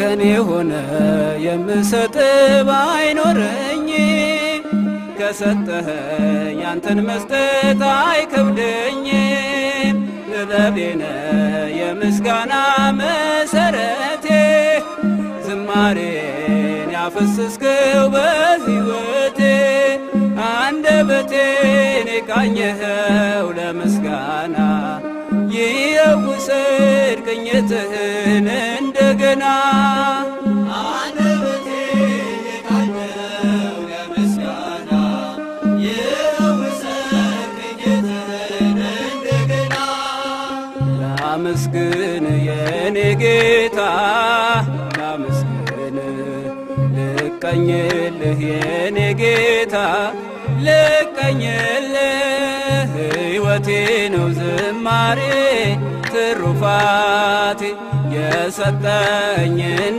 ከኔ ሆነ የምሰጥ ባይኖረኝ ከሰጠኸኝ ያንተን መስጠት አይከብደኝ። ጥበቤነ የምስጋና መሰረቴ ዝማሬን ያፈሰስከው በሕይወቴ አንደበቴን የቃኘኸው ለምስጋና ይኸው ውሰድ ቅኝትህን እንደገና። አንደበቴን የቃኘኸው ለምስጋና ይኸው ውሰድ ቅኝትህን እንደገና። ላመስግን የኔ ጌታ ላመስግን፣ ልቀኝልህ የኔ ጌታ ልቀኝልህ። ሕይወቴ ነው ዝማሬ ትሩፋቴ የሰጠኝን